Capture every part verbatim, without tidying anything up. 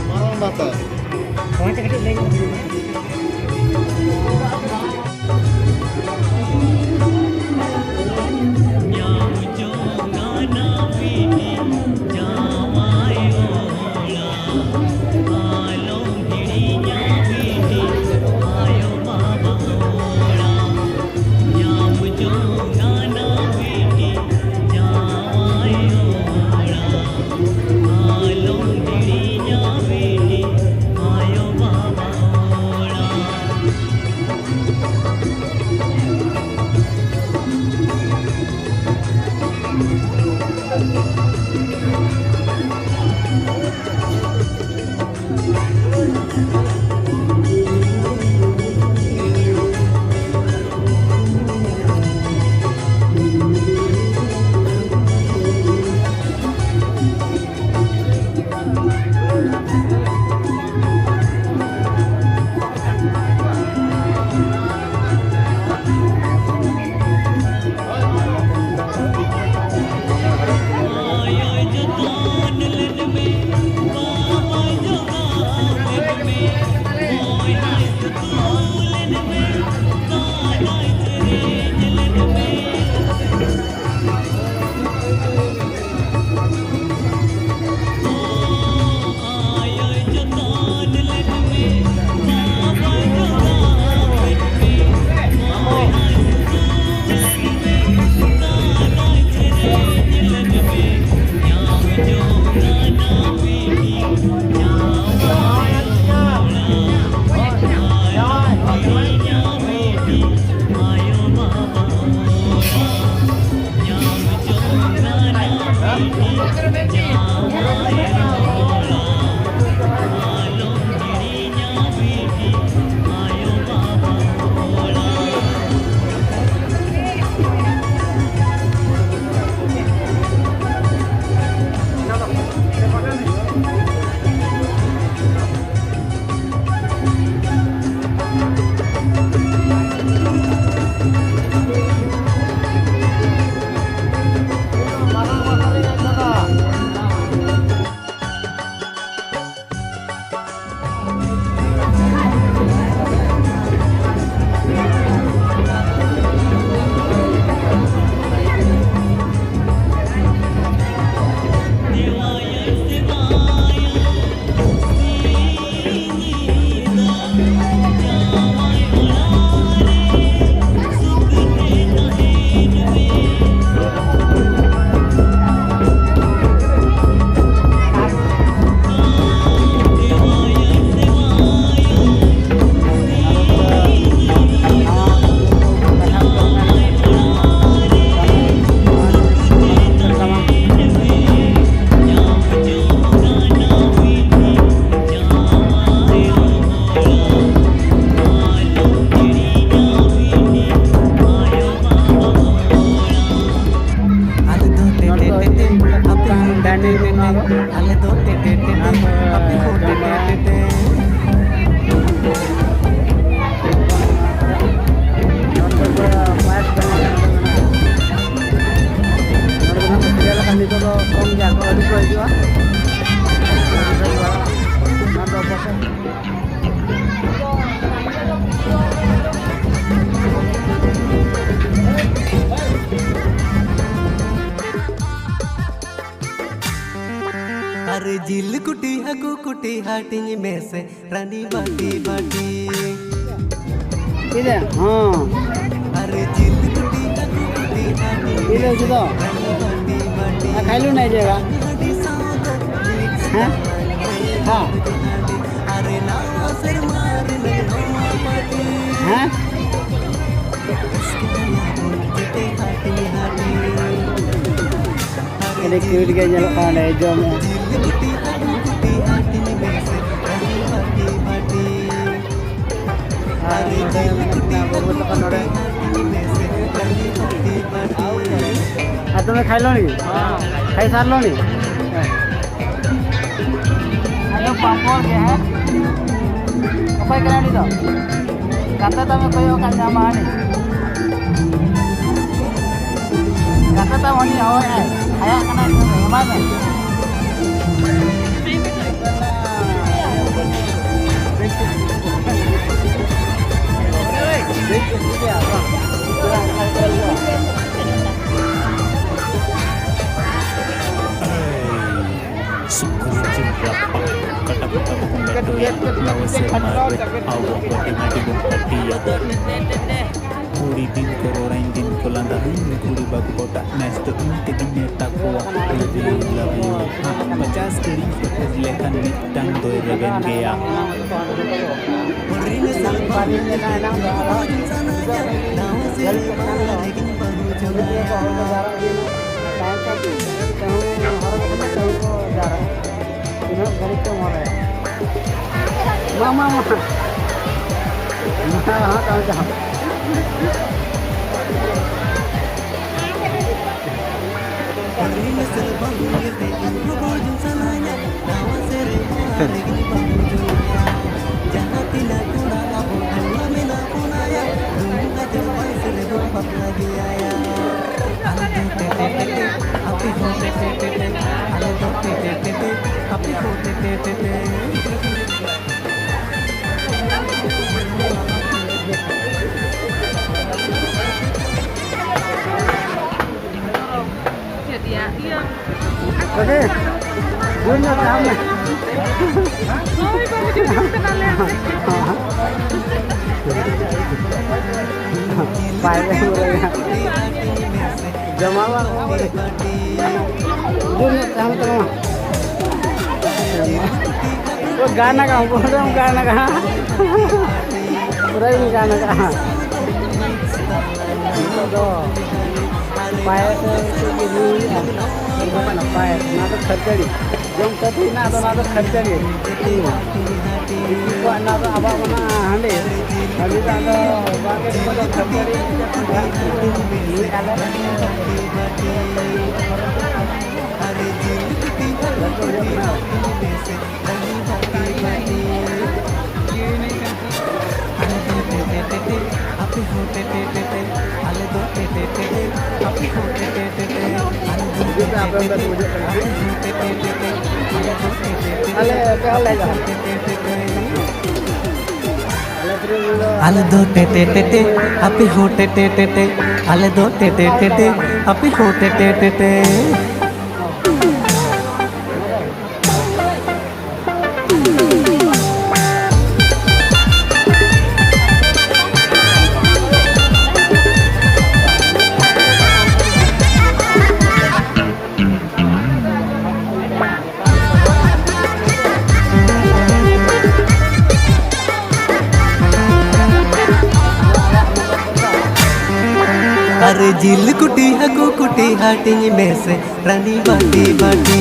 ᱢᱟᱨᱟᱝ ᱵᱟᱛᱟ᱾ ᱱᱚᱣᱟ ᱛᱮ ᱠᱟᱹᱴᱤᱡ ᱞᱟᱹᱭ ᱧᱚᱜ ᱦᱩᱭᱩᱜᱼᱟ᱾ ᱡᱤᱞ ᱠᱩᱴᱤ ᱦᱟᱹᱠᱩ ᱠᱩᱴᱤ ᱦᱟᱹᱴᱤᱧ ᱢᱮᱥᱮ ᱨᱟᱱᱤ ᱵᱟᱹᱴᱤ ᱵᱟᱹᱴᱤ᱾ ᱪᱮᱫᱟᱜ? ᱦᱚᱸ᱾ ᱟᱨ ᱡᱤᱞ ᱠᱩᱴᱤ ᱦᱟᱹᱠᱩ ᱠᱩᱴᱤ ᱦᱟᱹᱴᱤᱧ ᱪᱮᱫᱟᱜ ᱢᱮᱥᱮ ᱪᱮᱫᱟᱜ? ᱨᱟᱱᱤ ᱵᱟᱹᱴᱤ ᱵᱟᱹᱴᱤ᱾ ᱟᱨ ᱠᱷᱟᱭᱞᱩ ᱱᱟᱭ ᱡᱟᱭᱜᱟ᱾ ᱦᱟᱹᱰᱤ ᱥᱟᱶ ᱫᱚ ᱢᱤᱫ ᱦᱮᱸ? ᱥᱟᱶ ᱦᱟᱹᱰᱤ ᱦᱮᱸ᱾ ᱦᱟᱹᱰᱤ ᱦᱟᱹᱰᱤ᱾ ᱟᱨ ᱱᱟᱣᱟ ᱥᱮᱨᱢᱟ ᱨᱮ ᱱᱚᱣᱟ ᱯᱟᱹᱴᱤ᱾ ᱦᱮᱸ? ᱨᱟᱹᱥᱠᱟᱹᱭᱟᱵᱚᱱ ᱡᱮᱛᱮ ᱦᱟᱹᱴᱤᱧ ᱦᱟᱹᱴᱤᱧ᱾ ᱟᱹᱰᱤ cute ᱜᱮ ᱧᱮᱞᱚᱜ ᱠᱟᱱᱟ ᱚᱸᱰᱮ ᱡᱚᱢᱮᱜᱼᱟ᱾ ᱟᱨ ᱱᱚᱰᱮ ᱢᱮᱱᱟᱜ ᱠᱤᱱᱟ ᱵᱟᱹᱵᱩ ᱛᱟᱠᱚ ᱱᱚᱰᱮ᱾ ᱟᱨ ᱛᱚᱵᱮ ᱠᱷᱟᱭᱞᱚᱱᱤ? ᱠᱷᱟᱭ ᱥᱟᱨᱞᱚᱱᱤ? ᱟᱫᱚ ᱯᱟᱢᱯᱚᱨ ᱜᱮ, ᱦᱮᱸ? ᱚᱠᱚᱭ ᱠᱟᱱᱟᱭ ᱩᱱᱤ ᱫᱚ? ᱜᱟᱛᱮ ᱛᱟᱢᱮ ᱠᱚᱭᱚᱜ ᱟᱠᱟᱫ ᱢᱮᱭᱟ, ᱢᱟ ᱦᱟᱹᱱᱤ᱾ ᱜᱟᱛᱮ ᱛᱟᱢ ᱦᱟᱹᱱᱤ ᱦᱚᱦᱚᱭᱮᱫᱼᱟᱭ, ᱟᱭᱟᱜ ᱠᱟᱱᱟᱭ, ᱮᱢᱟᱭ ᱢᱮ᱾ ᱥᱩᱠᱨᱤ ᱡᱤᱞ ᱨᱟᱯᱟᱜ, ᱠᱟᱴᱟ ᱠᱚ ᱛᱟᱵᱚ ᱠᱚ ᱞᱮᱴᱚᱭᱟ, ᱱᱟᱣᱟ ᱥᱮᱨᱢᱟ ᱨᱮ ᱟᱵᱚ ᱠᱚ ᱟᱹᱰᱤ ᱟᱹᱰᱤ ᱵᱚᱱ ᱯᱟᱹᱴᱤᱭᱟ᱾ ᱠᱩᱲᱤ ᱫᱤᱱ ᱠᱚ ᱨᱚᱲᱟᱹᱧ, ᱫᱤᱱ ᱠᱚ ᱞᱟᱸᱫᱟᱦᱟᱹᱧ, ᱠᱩᱲᱤ ᱵᱟᱹᱵᱩ ᱠᱚᱴᱟᱜ ᱱᱮᱥ ᱫᱚ ᱤᱧ ᱛᱮᱜᱤᱧ ᱢᱮᱛᱟ ᱠᱚᱣᱟ, love you, love you᱾ ᱦᱟᱸᱜ ᱯᱚᱪᱟᱥ ᱠᱩᱲᱤ ᱥᱮᱴᱮᱨ ᱞᱮᱠᱷᱟᱱ ᱢᱤᱫᱴᱟᱝ ᱫᱚᱭ ᱨᱮᱵᱮᱱ ᱜᱮᱭᱟ᱾ ᱛᱤᱱᱟᱹᱜ ᱜᱷᱟᱹᱲᱤᱡ ᱛᱮᱢ ᱦᱚᱨᱚᱭᱟ? ᱢᱟ, ᱢᱟ, ᱢᱟ᱾ ᱢᱟ, ᱢᱟ, ᱢᱟ, ᱢᱟ᱾ ᱵᱟᱭ ᱨᱮ ᱵᱚᱞᱮ᱾ ᱡᱚᱢᱟ ᱵᱟᱝ ᱦᱩᱭᱩᱜ ᱠᱟᱱᱟ᱾ ᱡᱳᱨ ᱧᱚᱜ ᱛᱟᱦᱮᱱ ᱛᱟᱢᱟ᱾ ᱜᱟᱱ ᱟᱠᱟᱫ, ᱯᱩᱨᱟᱹᱢ ᱜᱟᱱ ᱟᱠᱟᱫ᱾ ᱯᱩᱨᱟᱹᱢ ᱜᱟᱱ ᱟᱠᱟᱫ᱾ ᱱᱤᱛᱚᱜ ᱫᱚ ᱯᱟᱭᱮᱥ ᱪᱮᱫ ᱜᱮ ᱧᱩ ᱦᱩᱭᱩᱜᱼᱟ᱾ ᱱᱟᱯᱟᱭ, ᱚᱱᱟ ᱫᱚ ᱠᱷᱟᱹᱡᱟᱹᱲᱤ᱾ ᱡᱚᱢ ᱥᱟᱹᱛ ᱦᱩᱭᱱᱟ, ᱟᱫᱚ ᱱᱚᱣᱟ ᱫᱚ ᱠᱷᱟᱹᱡᱟᱹᱲᱤ᱾ ᱫᱤᱠᱩ ᱠᱚᱣᱟᱜ ᱱᱚᱣᱟ ᱫᱚ ᱟᱵᱚᱣᱟᱜ ᱢᱮᱱᱟᱜᱼᱟ ᱦᱟᱺᱰᱤ᱾ ᱦᱟᱺᱰᱤ ᱫᱚ ᱟᱫᱚ ᱵᱟᱝ ᱜᱮ, ᱫᱤᱠᱩ ᱫᱚ ᱠᱷᱟᱹᱡᱟᱹᱲᱤ᱾ ᱟᱞᱮ ᱟᱞᱮ ᱫᱚ ᱴᱮᱴᱮ ᱴᱮᱴᱮ, ᱟᱯᱮ ᱦᱚᱸ ᱴᱮᱴᱮ ᱴᱮᱴᱮ, ᱟᱞᱮ ᱫᱚ ᱴᱮᱴᱮ ᱴᱮᱴᱮ, ᱟᱯᱮ ᱦᱚᱸ ᱴᱮᱴᱮ ᱴᱮᱴᱮ᱾ ᱟᱨᱮ ᱡᱤᱞ ᱠᱩᱴᱤ ᱦᱟᱹᱠᱩ ᱠᱩᱴᱤ ᱦᱟᱹᱴᱤᱧ ᱢᱮᱥᱮ ᱨᱟᱱᱤ ᱵᱟᱹᱴᱤ ᱵᱟᱹᱴᱤ᱾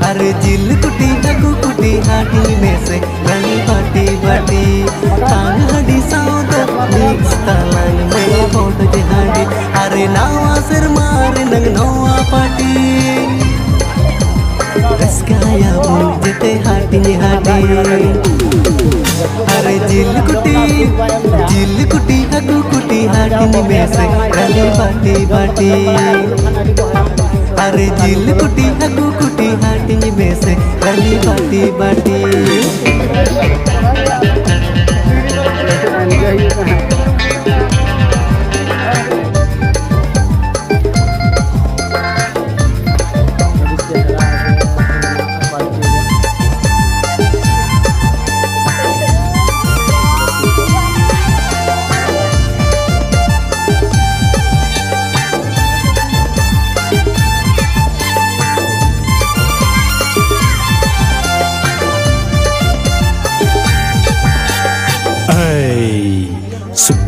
ᱟᱨᱮ ᱡᱤᱞ ᱠᱩᱴᱤ ᱦᱟᱹᱠᱩ ᱠᱩᱴᱤ ᱦᱟᱹᱴᱤᱧ ᱢᱮᱥᱮ ᱨᱟᱱᱤ ᱵᱟᱹᱴᱤ ᱵᱟᱹᱴᱤ᱾ ᱛᱟᱝ ᱦᱟᱹᱰᱤ ᱥᱟᱶ ᱫᱚ ᱢᱤᱠᱥ ᱛᱟᱞᱟᱝ ᱢᱮ ᱵᱚᱰᱚᱡ ᱦᱟᱹᱰᱤ᱾ ᱟᱨᱮ ᱱᱟᱣᱟ ᱥᱮᱨᱢᱟ ᱨᱮᱱᱟᱝ ᱱᱚᱣᱟ ᱯᱟᱹᱴᱤ᱾ ᱨᱟᱹᱥᱠᱟᱹᱭᱟᱵᱚᱱ ᱡᱮᱛᱮ ᱦᱟᱹᱴᱤᱧ ᱦᱟᱹᱴᱤᱧ᱾ ᱟᱨᱮ ᱡᱤᱞ ᱠᱩᱴᱤ, ᱡᱤᱞ ᱠᱩᱴᱤ, ᱦᱟᱹᱠᱩ ᱠᱩᱴᱤ, ᱦᱟᱹᱴᱤᱧ ᱢᱮᱥᱮ ᱨᱟᱹᱞᱤ ᱵᱟᱹᱴᱤ ᱵᱟᱹᱴᱤ᱾ ᱟᱨᱮ ᱡᱤᱞ ᱠᱩᱴᱤ, ᱦᱟᱹᱠᱩ ᱠᱩᱴᱤ, ᱦᱟᱹᱴᱤᱧ ᱢᱮᱥᱮ ᱨᱟᱹᱞᱤ ᱵᱟᱹᱴᱤ ᱵᱟᱹᱴᱤ᱾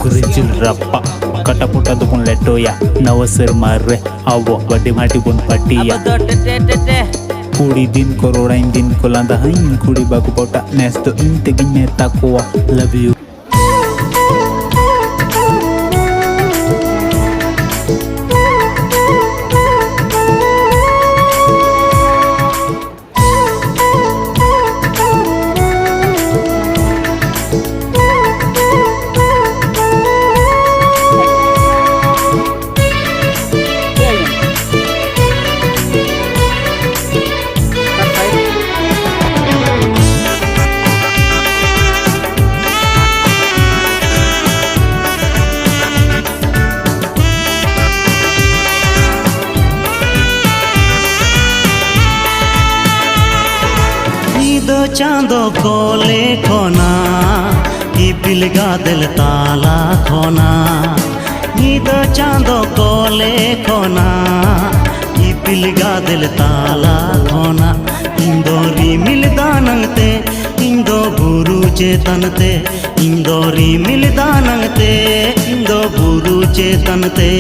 ᱥᱩᱠᱨᱤ ᱡᱤᱞ ᱨᱟᱯᱟᱜ, ᱠᱟᱴᱟ ᱯᱚᱴᱟ ᱫᱚᱵᱚᱱ ᱞᱮᱴᱚᱭᱟ, ᱱᱟᱣᱟ ᱥᱮᱨᱢᱟ ᱨᱮ ᱟᱵᱚ ᱵᱟᱹᱰᱤ ᱢᱟᱹᱰᱤ ᱵᱚᱱ ᱯᱟᱹᱴᱤᱭᱟ᱾ ᱟᱵᱚ ᱫᱚ ᱴᱮ ᱴᱮ ᱴᱮ ᱴᱮ᱾ ᱠᱩᱲᱤ ᱫᱤᱱ ᱠᱚ ᱨᱚᱲᱟᱹᱧ ᱫᱤᱱ ᱠᱚ ᱞᱟᱸᱫᱟᱦᱟᱹᱧ, ᱠᱩᱲᱤ ᱵᱟᱠᱚ ᱯᱚᱴᱟᱜ ᱱᱮᱥ ᱫᱚ ᱤᱧ ᱛᱮᱜᱤᱧ ᱢᱮᱛᱟ ᱠᱚᱣᱟ, love you᱾ ᱧᱤᱫᱟᱹ ᱪᱟᱸᱫᱚ ᱠᱚᱞᱮ ᱠᱷᱚᱱᱟ, ᱤᱯᱤᱞ ᱜᱟᱫᱮᱞ ᱛᱟᱞᱟ ᱠᱷᱚᱱᱟ᱾ ᱧᱤᱫᱟᱹ ᱪᱟᱸᱫᱚ ᱠᱚᱞᱮ ᱠᱷᱚᱱᱟ, ᱤᱯᱤᱞ ᱜᱟᱫᱮᱞ ᱛᱟᱞᱟ ᱠᱷᱚᱱᱟ᱾ ᱤᱧ ᱫᱚ ᱨᱤᱢᱤᱞ ᱫᱟᱱᱟᱝ ᱛᱮ, ᱤᱧ ᱫᱚ ᱵᱩᱨᱩ ᱪᱮᱛᱟᱱ ᱛᱮ, ᱤᱧ ᱫᱚ ᱨᱤᱢᱤᱞ ᱫᱟᱱᱟᱝ ᱛᱮ, ᱤᱧ ᱫᱚ ᱵᱩᱨᱩ ᱪᱮᱛᱟᱱ ᱛᱮ᱾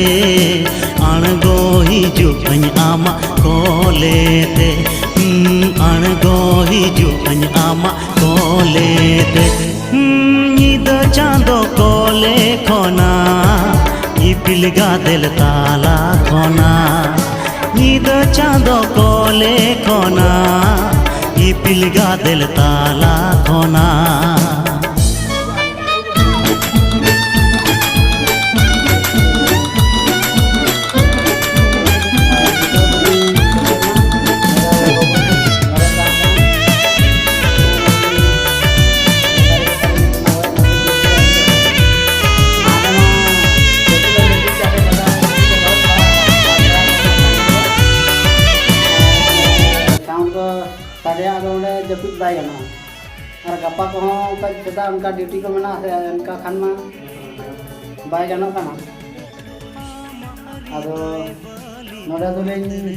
ᱟᱬᱜᱚ ᱦᱤᱡᱩᱜ ᱟᱹᱧ ᱟᱢᱟᱜ ᱠᱚᱞᱮ ᱛᱮ, ᱦᱩᱸ, ᱟᱬᱜᱚ ᱦᱤᱡᱩᱜ ᱟᱹᱧ ᱟᱢᱟᱜ ᱠᱚᱞᱮ ᱛᱮ᱾ ᱦᱩᱸ, ᱧᱤᱫᱟᱹ ᱪᱟᱸᱫᱚ ᱠᱚᱞᱮ ᱠᱷᱚᱱᱟ, ᱤᱯᱤᱞ ᱜᱟᱫᱮᱞ ᱛᱟᱞᱟ ᱠᱷᱚᱱᱟ᱾ ᱧᱤᱫᱟᱹ ᱪᱟᱸᱫᱚ ᱠᱚᱞᱮ ᱠᱷᱚᱱᱟ, ᱤᱯᱤᱞ ᱜᱟᱫᱮᱞ ᱛᱟᱞᱟ ᱠᱷᱚᱱᱟ᱾ ᱥᱟᱣᱩᱱᱰ ᱠᱚ ᱥᱟᱰᱮᱭᱟ, ᱟᱫᱚ ᱚᱸᱰᱮ ᱡᱟᱹᱯᱤᱫ ᱵᱟᱭ ᱜᱟᱱᱚᱜᱼᱟ᱾ ᱟᱨ ᱜᱟᱯᱟ ᱠᱚᱦᱚᱸ ᱚᱱᱠᱟ ᱥᱮᱛᱟᱜ ᱚᱱᱠᱟ ᱰᱤᱭᱩᱴᱤ ᱠᱚ ᱢᱮᱱᱟᱜᱼᱟ, ᱥᱮ ᱚᱱᱠᱟ ᱠᱷᱟᱱ ᱢᱟ ᱵᱟᱭ ᱜᱟᱱᱚᱜ ᱠᱟᱱᱟ᱾ ᱟᱫᱚ ᱱᱚᱰᱮ ᱫᱚᱞᱤᱧ,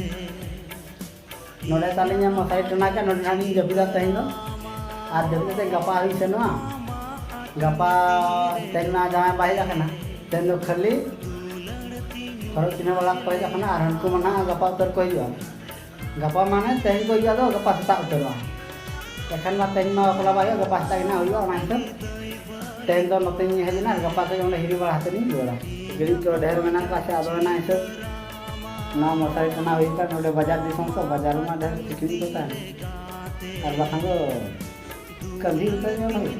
ᱱᱚᱰᱮ ᱛᱟᱞᱤᱧ ᱢᱚᱥᱟᱨᱤ ᱴᱟᱱᱟ ᱠᱮᱫ, ᱱᱚᱰᱮ ᱱᱟᱜ ᱞᱤᱧ ᱡᱟᱹᱯᱤᱫᱟ ᱛᱮᱦᱮᱧ ᱫᱚ᱾ ᱟᱨ ᱡᱟᱹᱯᱤᱫ ᱠᱟᱛᱮ ᱜᱟᱯᱟ ᱟᱹᱭᱩᱵ ᱥᱮᱱᱚᱜᱼᱟ᱾ ᱜᱟᱯᱟ ᱛᱮᱦᱮᱧ ᱢᱟ ᱡᱟᱶᱟᱭ ᱵᱟᱭ ᱦᱮᱡ ᱟᱠᱟᱱᱟ, ᱛᱮᱦᱮᱧ ᱫᱚ ᱠᱷᱟᱹᱞᱤ ᱦᱚᱨᱚᱜ ᱪᱤᱱᱦᱟᱹ ᱵᱟᱞᱟ ᱠᱚ ᱦᱮᱡ ᱟᱠᱟᱱᱟ ᱟᱨ ᱦᱟᱹᱱᱠᱩ ᱢᱟ ᱱᱟᱦᱟᱜ ᱜᱟᱯᱟ ᱩᱛᱟᱹᱨ ᱠᱚ ᱦᱤᱡᱩᱜᱼᱟ᱾ ᱜᱟᱯᱟ ᱢᱟᱱᱮ ᱛᱮᱦᱮᱧ ᱠᱚ ᱦᱤᱡᱩᱜᱼᱟ, ᱟᱫᱚ ᱜᱟᱯᱟ ᱥᱮᱛᱟᱜ ᱩᱛᱟᱹᱨᱚᱜᱼᱟ᱾ ᱮᱠᱷᱟᱱ ᱢᱟ ᱛᱮᱦᱮᱧ ᱢᱟ ᱵᱟᱯᱞᱟ ᱵᱟᱭ ᱦᱩᱭᱩᱜᱼᱟ, ᱜᱟᱯᱟ ᱥᱮᱛᱟᱜ ᱜᱮ ᱱᱟᱦᱟᱜ ᱦᱩᱭᱩᱜᱼᱟ᱾ ᱚᱱᱟ ᱦᱤᱥᱟᱹᱵ ᱛᱮᱦᱮᱧ ᱫᱚ ᱱᱚᱛᱮᱧ ᱦᱮᱡ ᱮᱱᱟ ᱟᱨ ᱜᱟᱯᱟ ᱥᱮᱫ ᱚᱸᱰᱮ ᱦᱤᱨᱤ ᱵᱟᱲᱟ ᱠᱟᱛᱮ ᱤᱧ ᱨᱩᱣᱟᱹᱲᱟ᱾ ᱜᱟᱹᱰᱤ ᱠᱚ ᱰᱷᱮᱨ ᱢᱮᱱᱟᱜ ᱠᱚᱣᱟ ᱥᱮ, ᱟᱫᱚ ᱚᱱᱟ ᱦᱤᱥᱟᱹᱵ ᱱᱚᱣᱟ ᱢᱚᱥᱟᱨᱤ ᱴᱟᱱᱟ ᱦᱩᱭ ᱠᱟᱱ, ᱱᱚᱰᱮ ᱵᱟᱡᱟᱨ ᱫᱤᱥᱚᱢ ᱛᱚ, ᱵᱟᱡᱟᱨ ᱨᱮᱢᱟ ᱰᱷᱮᱨ ᱥᱤᱠᱲᱤᱡ ᱠᱚ ᱛᱟᱦᱮᱱ, ᱟᱨ ᱵᱟᱠᱷᱟᱱ ᱫᱚ ᱠᱟᱹᱞᱦᱤ ᱩᱛᱟᱹᱨ ᱧᱚᱜ ᱦᱩᱭ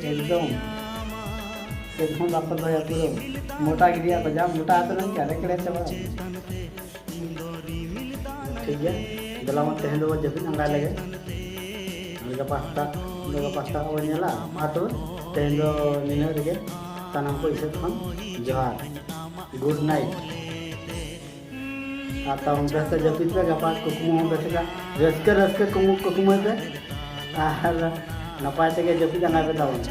ᱮᱠᱫᱚᱢ ᱪᱮᱫ ᱦᱚᱸ ᱵᱟᱠᱚ ᱫᱚᱦᱚᱭᱟ, ᱯᱩᱨᱟᱹ ᱢᱚᱴᱟ ᱜᱤᱰᱤᱭᱟ ᱠᱚ, ᱡᱟ ᱢᱚᱴᱟ ᱟᱛᱮ ᱱᱟᱝ ᱠᱮᱲᱮ ᱠᱮᱲᱮ ᱪᱟᱵᱟᱜᱼᱟ᱾ ᱴᱷᱤᱠ ᱜᱮᱭᱟ, ᱫᱮᱞᱟ ᱢᱟ ᱛᱮᱦᱮᱧ ᱫᱚ ᱡᱟᱹᱯᱤᱫ ᱟᱸᱜᱟᱭ ᱞᱮᱜᱮ, ᱜᱟᱯᱟ ᱥᱮᱛᱟᱜ ᱫᱚ, ᱜᱟᱯᱟ ᱥᱮᱛᱟᱜ ᱵᱚᱱ ᱧᱮᱞᱟ᱾ ᱢᱟ ᱛᱚᱵᱮ ᱛᱮᱦᱮᱧ ᱫᱚ ᱱᱤᱱᱟᱹᱜ ᱨᱮᱜᱮ, ᱥᱟᱱᱟᱢ ᱠᱚ ᱤᱥᱟᱹ ᱠᱷᱚᱱ ᱡᱚᱦᱟᱨ, ᱜᱩᱰ ᱱᱟᱭᱤᱴ᱾ ᱟᱨ ᱛᱟᱵᱚᱱ ᱵᱮᱥ ᱛᱮ ᱡᱟᱹᱯᱤᱫ ᱯᱮ, ᱜᱟᱯᱟ ᱠᱩᱠᱢᱩ ᱦᱚᱸ ᱵᱮᱥ ᱞᱮᱠᱟ, ᱨᱟᱹᱥᱠᱟᱹ ᱨᱟᱹᱥᱠᱟᱹ ᱠᱩᱠᱢᱩ ᱠᱩᱠᱢᱩᱭ ᱯᱮ, ᱟᱨ ᱱᱟᱯᱟᱭ ᱛᱮᱜᱮ ᱡᱟᱹᱯᱤᱫ ᱟᱸᱜᱟᱭ ᱯᱮ ᱛᱟᱵᱚᱱ᱾